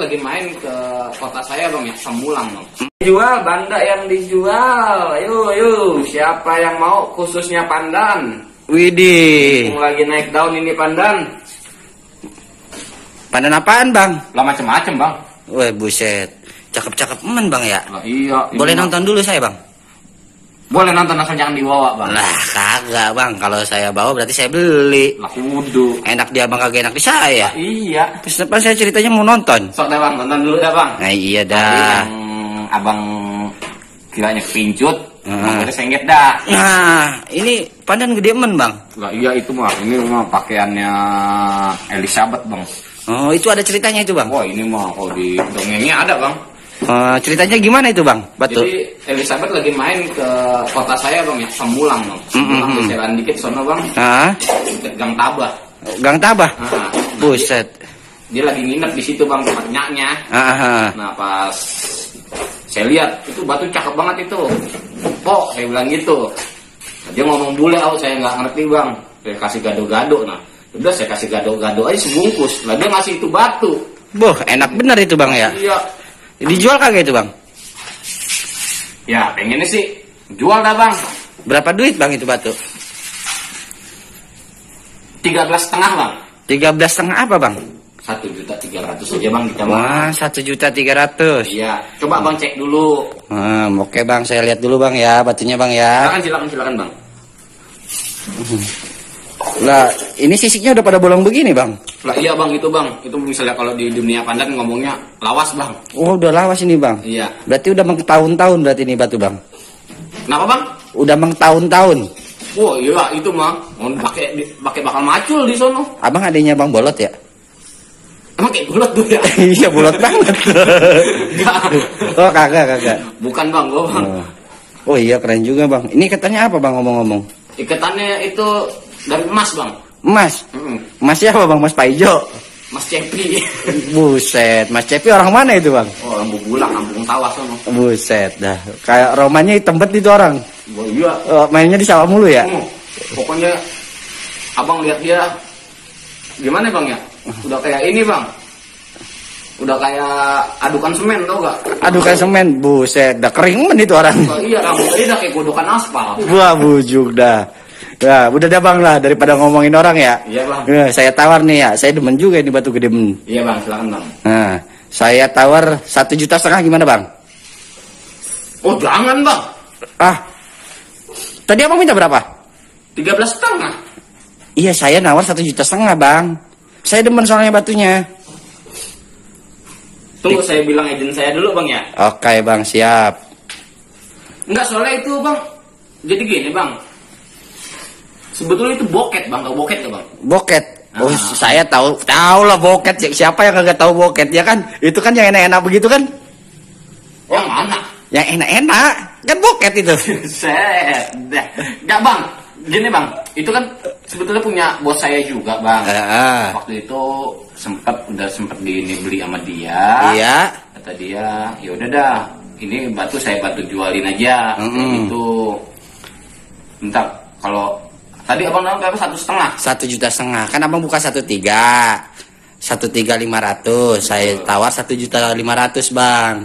lagi main ke kota saya bang ya, Semulang bang. Jual banda yang dijual. Ayo, siapa yang mau khususnya pandan? Widih. Lagi naik daun ini pandan. Pandan apaan bang? Lah macem-macem bang. Wah buset, cakep-cakep bang ya. Lah, iya. Boleh nonton dulu saya bang? Boleh nonton, asal jangan dibawa bang. Lah kagak bang, kalau saya bawa berarti saya beli. Lah kudu. Enak di abang kagak enak di saya. Iya. Terus depan saya ceritanya mau nonton. Sok dah bang, nonton dulu dah bang. Nah iya Tadi dah. yang abang kiranya kepincut, udah sengget dah. Nah ini pandan gede bang. Lah iya itu mah, ini mah pakaiannya Elizabeth bang. Oh itu ada ceritanya itu bang. Wah ini mah kalau di dongengnya ada bang. Ceritanya gimana itu bang? Batu. Jadi Elizabeth lagi main ke kota saya bang ya, Semulang bang. Semulang geseran dikit sono bang. Deket Gang Tabah. Gang Tabah. Buset. Dia lagi nginep di situ bang, tempat nyaknya. Nah pas saya lihat itu batu cakep banget itu. Kok saya bilang gitu. Nah, dia ngomong bule, saya nggak ngerti bang. Saya kasih gado-gado. Nah udah saya kasih gado-gado aja sebungkus. Lah dia ngasih itu batu. Boh enak bener itu bang ya. Iya. Dijual kagak itu bang? Ya pengennya sih jual dah bang. Berapa duit bang itu batu? 13,5 bang. 13,5 apa bang? 1.300.000 aja bang kita bang. Wah 1.300.000. Iya. Coba bang cek dulu. Oke bang, saya lihat dulu bang ya batunya bang ya. Silakan bang. Lah ini sisiknya udah pada bolong begini bang. Lah iya bang, itu bang. Itu misalnya kalau di dunia pandan ngomongnya lawas bang. Oh udah lawas ini bang. Iya. Berarti udah tahun-tahun berarti ini batu bang. Kenapa bang? Udah tahun-tahun. Oh iya itu mah. Mau pakai bakal macul di sono. Abang adanya bang bolot ya? Emang kayak bulat tuh ya? Iya bolot banget. Oh kagak. Bukan bang, gua bang. Oh iya keren juga bang. Ini katanya apa bang ngomong-ngomong? Ikatannya itu dari emas bang. Emas? Emasnya apa bang? Mas Paijo? Mas Cepi. Buset, Mas Cepi orang mana itu bang? Oh orang Bubulang, kampung Tawas sono. Buset dah, kayak romannya hitam bet itu orang. Oh iya. Mainnya di sawah mulu ya? Pokoknya abang lihat dia gimana bang ya? Udah kayak ini bang. Udah kayak adukan semen tau gak? Adukan semen, buset, dah kering men itu orang. Oh, iya, rambutnya udah kayak godokan aspal. Wah bujuk dah. Nah, udah dah bang lah daripada ngomongin orang ya. Iya bang. Nah, saya tawar nih ya, saya demen juga ini batu gede men. Iya bang, silakan bang. Nah, saya tawar 1,5 juta gimana bang? Oh jangan bang. Tadi abang minta berapa? 13,5. Iya saya nawar 1,5 juta bang. Saya demen soalnya batunya. Tunggu saya bilang agent saya dulu bang ya. Oke bang siap. Enggak soalnya itu bang. Jadi gini bang. Sebetulnya itu boket bang, tau boket gak bang? Boket. Oh saya tahu lah boket. Siapa yang kagak tahu boket ya kan? Itu kan yang enak-enak begitu kan? Yang mana? Yang enak-enak kan boket itu. Set. Enggak bang. Gini bang, itu kan sebetulnya punya bos saya juga bang. Waktu itu udah sempet beli sama dia. Iya. Kata dia, ya udah dah, ini batu saya bantu jualin aja. Itu. Bentar, kalau tadi abang bilang berapa? 1,5. 1,5 juta. Kan abang buka 1,3. 1,350. Saya tawar 1,5 juta bang.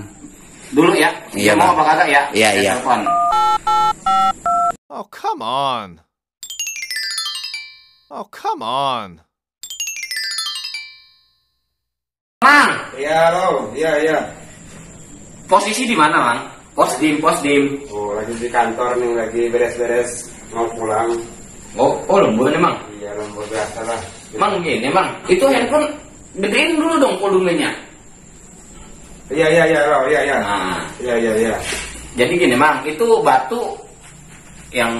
Dulu ya. Iya mau apa kagak ya? Iya. Telepon. Oh come on. Oh come on. Mang. Iya, lo. Iya. Posisi di mana, Mang? Posdim. Oh, lagi di kantor nih, lagi beres-beres mau pulang. Oh, lembur nih, Mang. Iya, lembur biasa lah. Mang, gini, Mang. Itu handphone gedein dulu dong volumenya. Iya, lo. Iya. Nah, Iya. jadi gini, Mang. Itu batu yang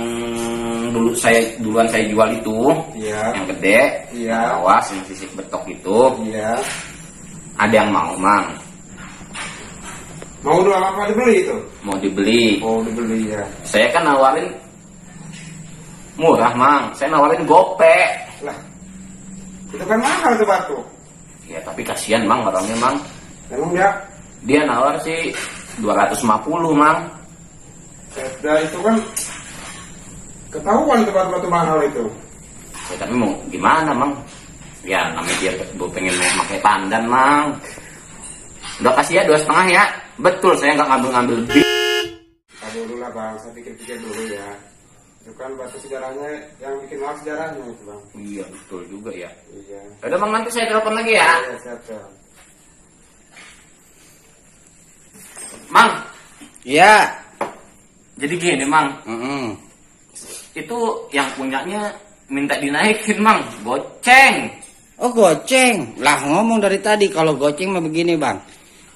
duluan saya jual itu. Iya. Yang gede. Iya. Awas, yang sisik betok itu. Iya. Ada yang mau, Mang. Mau dulu apa dibeli itu? Mau dibeli. Oh, dibeli ya. Saya kan nawarin murah, Mang. Saya nawarin gope. Lah. Itu kan mahal tuh batu. Ya, tapi kasihan, Mang, orangnya, Mang. Emang dia nawar sih 250, Mang. Nah, itu kan ketahuan itu batu-batu mahal itu. Ya, tapi mau gimana, Mang? Ya, namanya dia pengen pakai pandan, Mang. Udah kasih ya 2,5 ya. Betul, saya nggak ngambil lebih. Dulu lah bang, saya pikir-pikir dulu ya. Itu kan batu sejarahnya yang bikin maaf sejarahnya itu bang. Iya betul juga ya. Iya. Udah bang, nanti saya telepon lagi ya. Iya siap. Mang, Iya. jadi gini Mang, itu yang punyanya minta dinaikin Mang, goceng. Oh goceng. Lah ngomong dari tadi kalau goceng mah begini bang.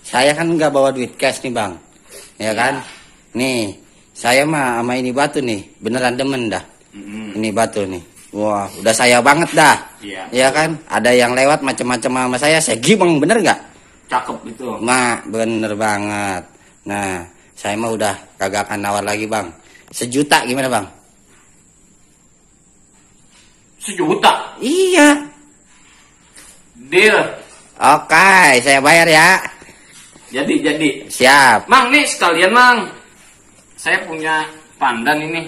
Saya kan nggak bawa duit cash nih bang. Ya kan? Nih, saya mah sama ini batu nih, beneran demen dah. Ini batu nih. Wah, udah saya banget dah. Iya. Ya kan? Ada yang lewat macam-macam sama saya gibeng, bener nggak? Cakep gitu. Bener banget. Nah, saya mah udah kagak akan nawar lagi bang. 1 juta gimana bang? 1 juta. Iya. Deal. Oke, saya bayar ya. Jadi. Siap. Mang, nih sekalian Mang. Saya punya pandan ini.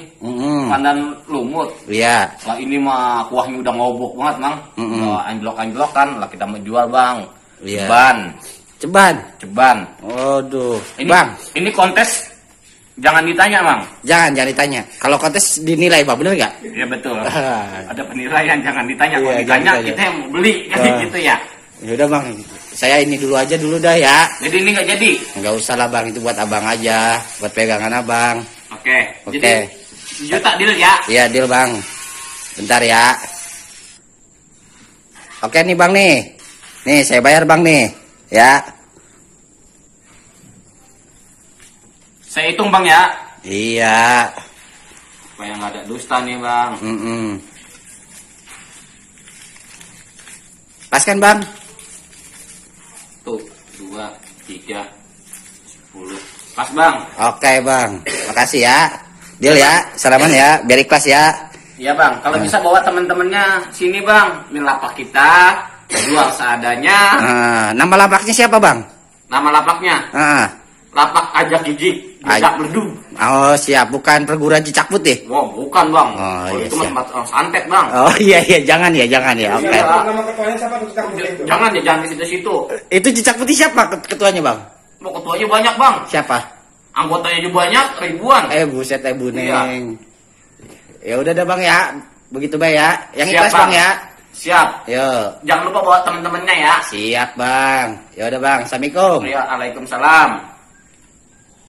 Pandan lumut. Iya. Lah ini mah kuahnya udah ngobok banget Mang. Udah anjlok-anjlok kan. Lah kita mau jual Bang. Iya. Ceban. Waduh. Ini, bang, ini kontes jangan ditanya Mang. jangan ditanya. Kalau kontes dinilai bang, bener nggak? Iya betul. Ada penilaian jangan ditanya. Kalau Iya, ditanya jangan kita yang mau beli kayak gitu ya. Ya udah bang, saya ini dulu aja dulu dah ya. Jadi ini nggak jadi. Nggak usah lah bang, itu buat abang aja, buat pegangan abang. Oke. Oke. Jadi 1 juta deal ya. Iya deal bang. Bentar ya. Oke nih bang nih. Nih saya bayar bang nih. Ya. Saya hitung Bang ya. Iya. Supaya nggak ada dusta nih Bang. Pas kan bang? Tuh 2, 3, 10. Pas Bang. Oke bang. Makasih ya. Deal ya. Salaman ya. Biar ikhlas ya. Iya Bang. Kalau bisa bawa teman-temannya sini Bang. Ini lapak kita. Jual seadanya. Nama lapaknya siapa bang? Nama lapaknya. Lapak Ajak Gigi. Ajak Ledu. Oh siap, bukan perguruan Cicak Putih. Wow, bukan Bang. Oh, Kalau iya, itu mah siap. tempat orang santet Bang. Oh iya jangan ya. Oke. Iya. Nama ketuanya siapa tuh? Jangan ya, jangan di situ-situ. Itu Cicak Putih siapa ketuanya bang? Mau ketuanya banyak Bang. Siapa? Anggotanya juga banyak, ribuan. Buset Bu Neng. Iya. Ya udah dah bang ya. Begitu bang ya. Yang Siap, ikhlas bang ya. Siap. Yo. Jangan lupa bawa teman-temannya ya. Siap bang. Ya udah bang. Assalamualaikum. Ya, Waalaikumsalam.